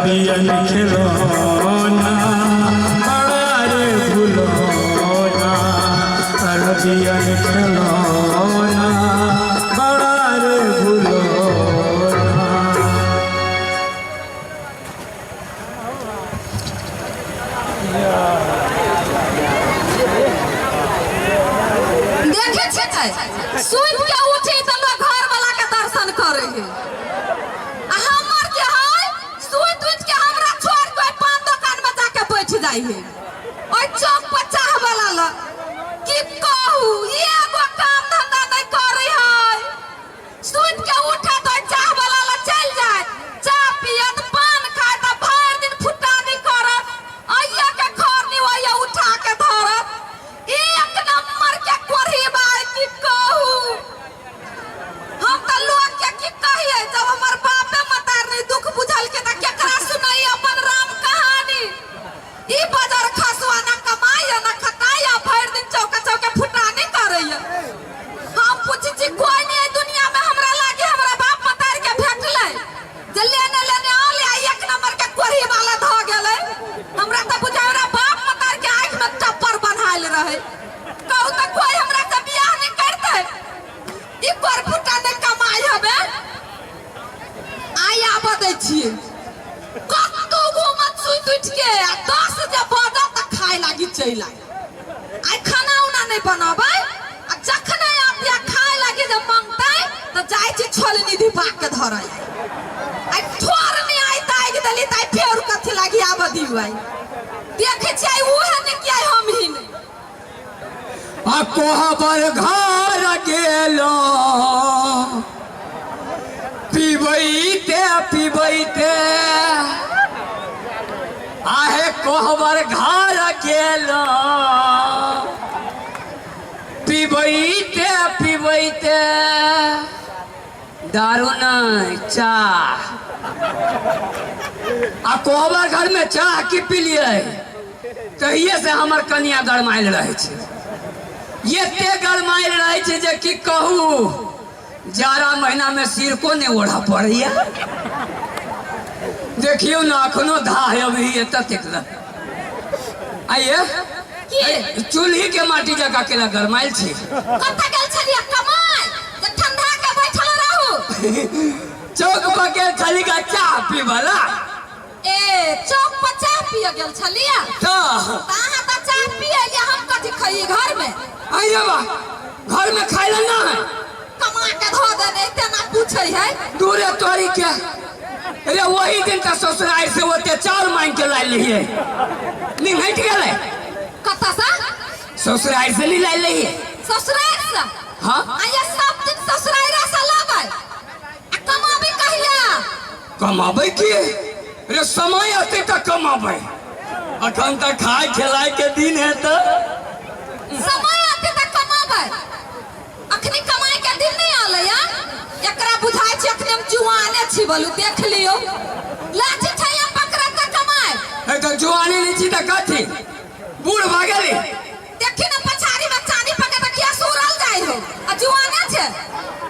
Arabian खिलौना बड़ा रे भुलौना, अरबियन खिलौना बड़ा रे भुलौना। देखे छियै, सुति के उठी तऽ लोग घर वाला के दर्शन करे है, आ हमर जे है सुति उठि के हमरा छोड़ के ओहि पान दोकान में जाके बैठ जाइ है, ओहि चौक पर चाह वाला लग। की कहू, एगो काम धंधा नहि करे है। सुति के उठत ओहि चाह वाला लग चलि जायत, चाह पियत, पान खायत आ भरि दिन फुटानी करत। अइया के खरनी ओइया उठा के धरत। एक नंबर के कोढ़ी बाय, की कहू। हम तऽ लोग के की कहिए, जब हमर बापे मतार नहीं दुख बुझल के तऽ केकरा सुनाई अपन राम कहानी। ई बजर खसुआ ना कमाइया ना खटाइया, भरि दिन चौका चौका फुटानी करैया। हम पूछै छी, कोई नहीं एहि दुनिया में हमरा लागे हमरा बाप मतार के भेटलै जे लेने लेने आले आ एक नंबर के कोढ़ी वाला धऽ गेलै। हमरा तऽ बुझाइ हमरा बाप मतार के आँखि में टप्पर बन्हायल रहै। कहू तऽ कोई हमरा से बियाह नहीं करतै? ई कोर फुटा नहि कमाइ हबे। आइ आबऽ दै छियै, कतौ घूमत सुति उठि के आ 10 जे बजत तऽ खाय लागी चलि आइ। आइ खाना उना नहि बनबै आ जखने आबिया खाय लागी जे मंगतै तऽ जाइ छी छोलनी धिपा के धरै। आइ ठोर नहि आइ तागि देली तऽ आइ फेर कथी लागी आबऽ दियौ। आइ देखै छियै आइ उहे नहि कि आइ हमही नहि। आ कोहबर घर गेलो पिबैते पिबैते, आहे कोहबर घर गेलो पिबैते पिबैते, दारू नहीं चाह। आ कोहबर घर में चाह की पिलियै, तहिए से हमर कनिया गरमायल रहै छै, एते गरमायल रहै छै जे की कहू, जाड़ा महीना में सिरको नहि ओढ़ऽ पड़ैया। देखियौ ने, अखनो धाह अभी एतऽ तक लग। आइए की? चूल्ही के माटी जकाँ केला गरमायल छै। कतऽ गेल छलियै कमाय जे ठंडा के बैठल रहू? चौक पर गेल छली का चाह पीबला। ए, चौक पर चाह पिय गेल छलियै? तऽ अहाँ तऽ चाह पियै, हम कथी खइयै घर में? आइए बा, घर में खाय ला ना है? कमा के धो देने तेना पूछै है। दूरे तोरी के रे, वही दिन का ससुराल से ओते चाउर मांग के लाइल रहिए, निंघट गेलै। कतऽ से? ससुराल से नहीं लाइल रहिए। ससुराल से? हाँ। आइए सब दिन ससुराल से लाबै आ कमाबै कहिया? कमाबै की रे, समय अते तऽ कमाबै, अखन तऽ खाय खिलाय के दिन है तऽ। समय अते तऽ कमाबै, अखनी कमाई के दिन नहीं आले या? एकरा बुझाय छै अखनी हम जुआने छी। बोलू, देख लियो, लाठी छैया पकड़त तऽ कमाय। ए तऽ जुआनी नहीं छी तऽ कथी, बूढ़ भऽ गेली? देखी ने, पछाड़ी में चानी पके तऽ केस उड़ल जाइ हो आ जुआने छै।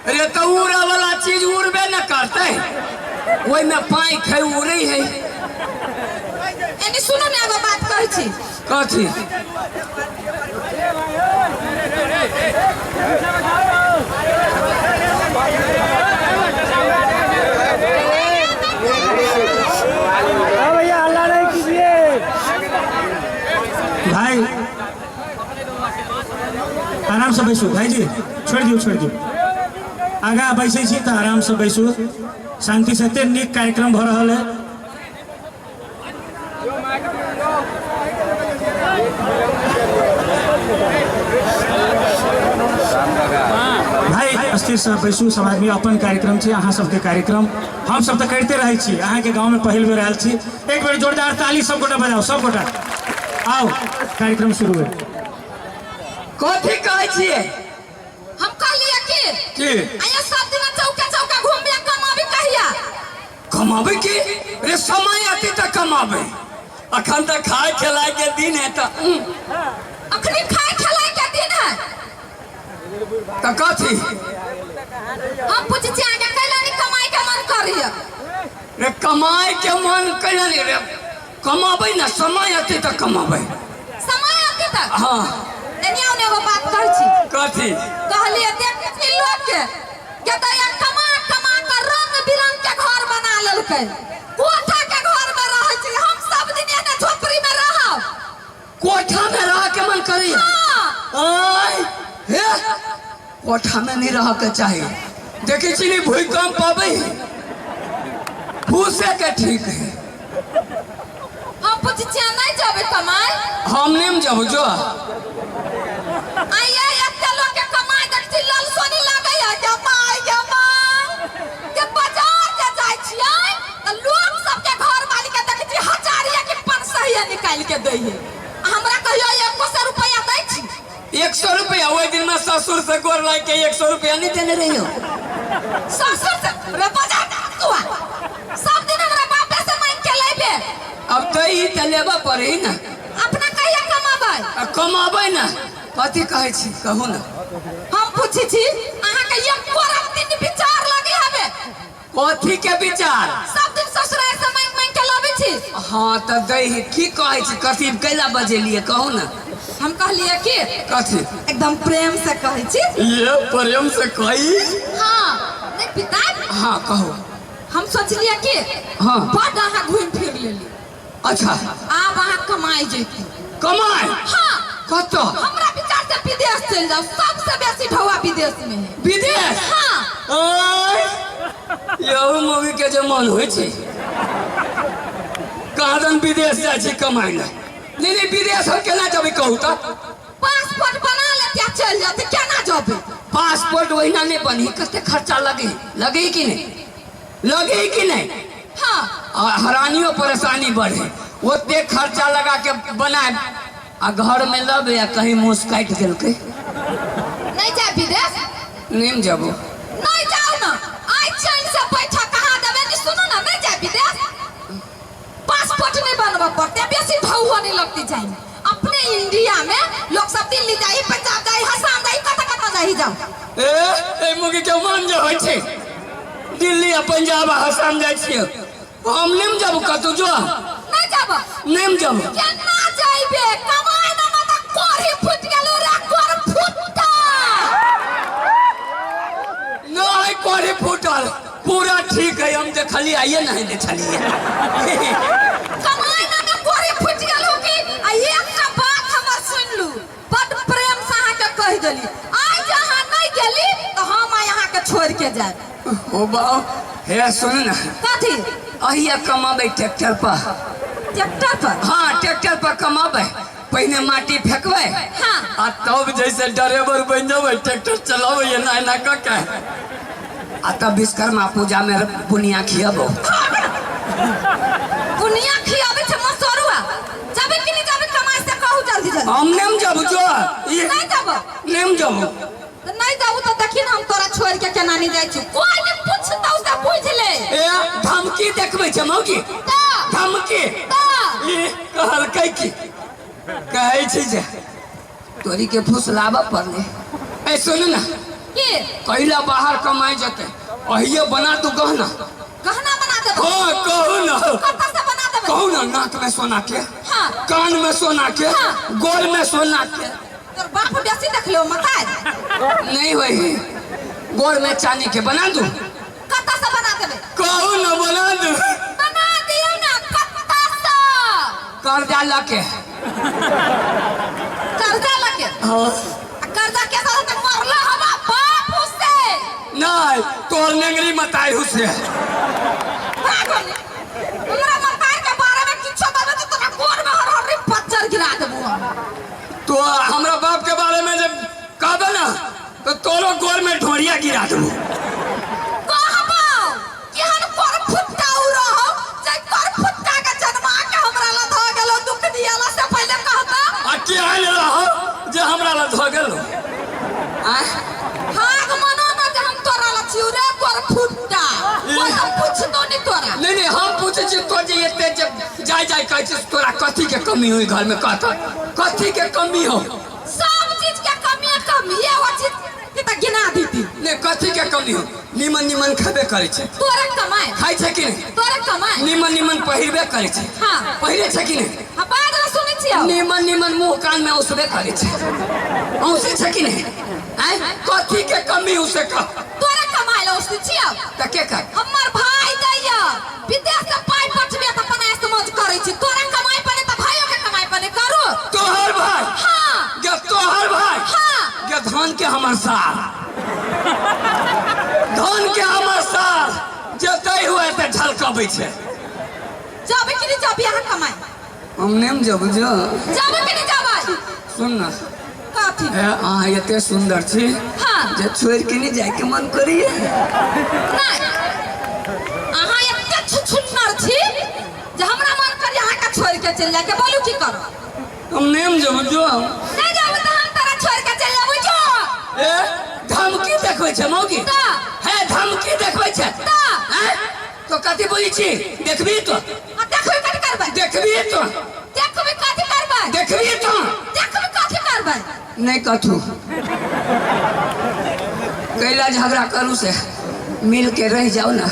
अरे तऽ उड़े वाला चीज उड़बे न करतै, ओहिमे पाँखि है, उड़ै है। एनी सुनू ने, एगो बात कहै छी। कथी? हाँ भैया, हल्ला नहीं कीजिए। भाई, आरामसँ बैसू। भाईजी, छोड़ि दियौ, छोड़ि दियौ। आगाँ बैसै छी तऽ आरामसँ बैसू, शान्तिसँ। एते नीक कार्यक्रम भऽ रहल है। भाई, स्थिरसँ बैसू सब आदमी। अपन कार्यक्रम छै अहाँ सबके कार्यक्रम, हम सब तऽ करिते रहै छी। अहाँके गाँवमे पहिल बेर आयल छी। एक बेर जोरदार ताली सब गोटा बजाउ। सब गोटा आउ, कार्यक्रम शुरू है। कथी कहै छियै? हम कहलियै कि की? आया सब दिन चौका चौका घूमबे, कमाबी कहिया? कमाबै की रे, समय अते तऽ कमाबै, अखन तऽ खाय खिलाय के दिन है तऽ। अखनी खाय खिलाय के दिन है? तऽ कथी? हम पूछै छी, आगे कैला नहीं कमाई के मन करिय? रे कमाए के मन कैला नहीं रे कमाबै ना समय अते तऽ कमाबै समय अते तक हाँ एनी आओ ने एगो बात कहै छी कथी कहलिए देखै छी लोग के के तऽ यहाँ कमा कमा के रंग बिरंग के घर बना लेलकै कोठा के घर में रहै छी हम सब दिन एने झोपड़ी में रहब कोठा में रह के मन करी हाँ आय हे कोठा में नहीं रह के चाही देखै छी नहीं भूकंप आबै फूसे के ठीक है हम पूछै छियै नहीं जेबै कमाय हम नहीं जब जो आइए एते लोग के कमाय देख छी लल सोनी लागै है के माय के माय के बाजार जे जाइ छियै तऽ लोग सबके घर वाली के देखै छी हजारिया के 500 निकालि के दै है आ हमरा कहियो 100 रुपया दै छी 100 रुपया ओहि दिन में ससुर से गोर लाग के 100 रुपया नहीं देने रही हो ससुर से रे बाजार तू आ। सब दिन हमरा बापे से मांग के लेबे अब तो ई तऽ लेबऽ पड़े ना अपना कहिया कमाबै आ कमाबै ना कथी कहै छी कहू ना हम पूछै छी अहाँके एको रात दिन विचार लगे हवे कथी के विचार सब दिन ससुराल से मांग मांग के लाबै छी हाँ तऽ दै ही की कहै छी कथी कैला बजेलियै कहू ना हम कहलियै कि कथी एकदम प्रेम से कहै छी ये प्रेम से कही हाँ नहीं पिता हाँ कहू हम सोचलियै कि हाँ। बड अहाँ घूमि फिर लेली अच्छा आब अहाँ कमाइ जैती कमाए हाँ कतऽ हमरा विचार से विदेश चलि जाउ सबसे बेसी ढौआ विदेश में है विदेश हाँ आय यहू मूवी के जे मन होइ छै कहाँ विदेश जाइ छै कमाइ लए नहीं नहीं विदेश हम केना जेबै कहू तऽ पासपोर्ट बना लेते आ चलि जाते केना जेबै पासपोर्ट ओहिना नहि बनी कते खर्चा लगे लगे कि नहीं लगे कि नहीं हाँ आ हरानियो परेशानी बढ़े ओते खर्चा लगा के बनाए आ घर में लबे आ कहीं मूस काटि देलकै नहीं जाए विदेश नहीं जबो नहीं जाओ ना आई चैन से बैठा कहाँ देवे नहीं सुनो ना नहीं जाए विदेश पासपोर्ट नहीं बनवा पड़ते बेसी ढौआ नहीं लगती जाए अपने इंडिया में लोग सब दिल्ली जाई पंजाब जाई हसाम जाई कत कत जाई जाओ ए ए मुगी के मन जे होइ छै दिल्ली आ पंजाब आ हसाम जाइ छियै हम नहीं जब कतौ जो नहीं जाब नहीं जब केना जाइबे कमाई ना मत कोढ़ी फूट गेलो रे कोर फुट्टा नहीं कोढ़ी फूटल पूरा ठीक है हम देखलिए आइए नहीं देखलिए कमाई ना में कोढ़ी फूट गेलो की आ एकटा बात हमर सुन लू बड प्रेम से अहाँ के कहि देली आइ जे अहाँ नहीं गेली तो हम आइ अहाँ के छोड़ के जायब ओ बाओ हे सुन ना कथी अहिया कमाबै ट्रैक्टर पर ट्रैक्टर पर हाँ ट्रैक्टर पर कमाबै पहिने माटी फेंकबै हाँ। आ तब जैसे ड्राइवर बनि जेबै ट्रैक्टर चलाबै एना एना कऽ के आ तब विश्वकर्मा पूजा में बुनिया खियबो बुनिया खियाबै छै मसरुआ जाबे कि नहीं जाबे कमाई से कहू जल्दी जल्दी हम नेम जब जो ई नहीं जाबो नेम जब तो नहीं जाबू तो देखी ना हम तोरा छोड़ के केना नहीं जाइ छी कोई नहीं पूछतौ से पूछ ले ए धमकी देखबै छै मौगी तऽ धमकी तऽ ई कहलकै की कहै छै जे तोरी के फुसलाबऽ पड़लै ए सुन ना की कैला बाहर कमाइ जेतै अहिये बना तू गहना गहना बना देबै हाँ कहू ना कतऽ से बना देबै कहू ना नाक में सोना के हाँ। कान में सोना के हाँ। गोर में सोना के तोर बाप बेसी देख लो मताई नहीं होई गोर में चांदी के बना दू कतऽ से बना देबै कहू ना बना दू बना दियौ ना कतऽ से कर्जा लके कर्जा लके हाँ आ कर्जा के साथ ते मरलो हवा बाप उससे नहीं तोर नेंगरी मताई हुसे भागो ने। हमरा मताई के बारे में किछो बाजो तो तोरा गोर में हर हर पत्थर गिरा देबो हम तो हमरा बाप के बारे में जब कहबे ना तो तोरो गोर में ढोरिया गिरा देबो कहबो केहन कर फुट्टा उ रहो जे कर फुट्टा के जन्मा के हमरा ला ध गेलो दुख दियाला से पहिले कहता आ केहन रहो जे हमरा ला धो गेलो आँय? भाग मनो ना जे हम तोरा ला छियौ रे कर फुट्टा कोई हम पूछतो नहीं तोरा नहीं नहीं हम पूछे छी तो जे एते जे जाय जाय कहै छी तोरा कथी के कमी होई घर में कहता कथी के कमी हो सब चीज के कमी है, कमी है वो चीज के त गिना दीती नहीं नहि कथी के कमी हो निमन निमन खेबे करै छै तोरा कमाए खाइ छै कि नहि तोरा कमाए निमन निमन पहिरबे करै छै हाँ। पहिरे छै कि नहि हाँ बाद में सुनै छियौ निमन निमन मुँह कान में औसबे करै छै औसै छै कि नहि आँय कथी के कमी हो से कह तोरा कमाए ला औसै छियौ तऽ के कर हमर भाई दैया विदेश से पाई पठबे तऽ अपन ऐश मौज करै छी तोरा कमाई पने तऽ भाइयो के कमाई पने करू तोहर भाई हाँ गे तोहर भाई हाँ गे धन के हमर सार धन के हमर सार जतै हुए तऽ झलकबै छै जाबे कि नहीं जाबे अहाँ कमाई हम नेम जब जो जाबे कि नहीं जाबै सुन ना कथी ए, अहाँ एते सुंदर छी हाँ जे छोड़ि के नहि जायके मन करैए नहीं अहाँ एते छुछुन्नर छी जे हमरा मन करी अहाँ के छोड़ के चलि जाके बोलू की करो हम नेम जब जो नहीं जाबे तऽ हम तोरा छोड़ के चलि जाबू जो ए धमकी देखबै छै मौगी तऽ हे धमकी देखबै छै तऽ आँय? तो कथी बोलै छी देखबी तो आ देखबे कथी करबै देखबी तो देखबे कथी करबै देखबी तो देखबे कथी करबै नहि कथू कैला झगड़ा करू से मिल के रह जाओ ना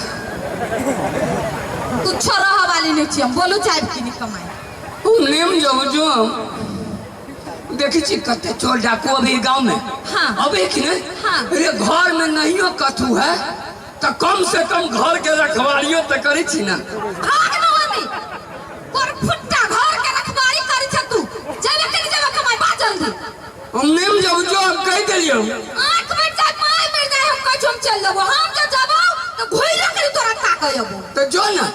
तू छोड़ा वाली नहीं छी हम बोलू चाहे कि नहीं कमाई हम नेम जब जो देखै छी कते चोर डाकू अभी गांव में हाँ। अभी कि नहीं हाँ। अरे घर में नहियो कथू है तो कम से कम घर के रखवारियो तो करै छी ना भाग न होनी तोर फुट्टा घर के रखवारी करी छ तू जेबे के नहीं जेबे कमाई बा जल्दी हम नेम जब जो हम कहि देलियौ आंख मिट जाए माय मिट जाए हम कहै छी हम चल जेबो हम जब जेबो तो घुइरो के तोरा ताकै अबो तो जो ना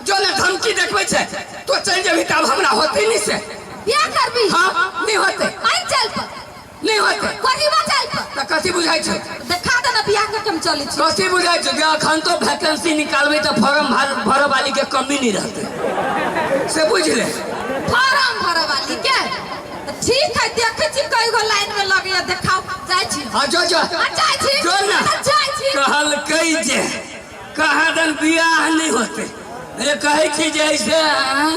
जो ना धमकी देखबै छै तो चलि जेबही तब हमरा होतै नहीं से बियाह करबी हाँ नहीं होतै आई चल पर नहीं होतै गरीबा चल पर तऽ कथी बुझाइ छै देखा दे ना बियाह करके हम चलै छी कथी बुझाइ छै जे अखन तो वैकेंसी निकालबै तऽ फॉर्म भरऽ वाली के कमी नहीं रहतै से बुझि ले फॉर्म भरे वाली के तऽ ठीक है देखै छी कई गो लाइन में लगैया देखाओ जाइ छी हाँ जो जो आ जाइ छी जो ना आ जाइ छी कहलकै जे कहाँ दन बियाह नहीं होते अरे कहै छी जे ऐसे आँ,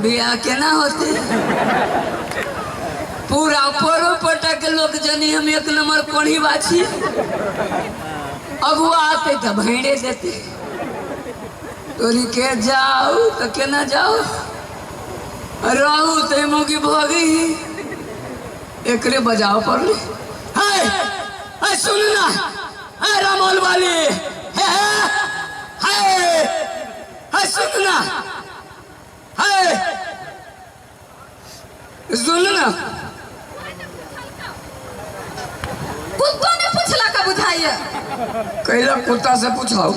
बियाह केना होते पूरा परो पटा के लोग जनी हम एक नंबर कोढ़ी बाछी अगुआ आते तऽ भैरे देते तोरी के जाओ तऽ केना जाओ रहू तऽ मौगी भऽ गई एकरे बजाओ पड़ले हाय हाय सुन ना हाय रामोल वाली हे हे हाय हाय सुन ना हाय सुन ना कुत्तो ने पूछला का बुझाइए कैला कुत्ता से पूछाओ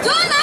जो ना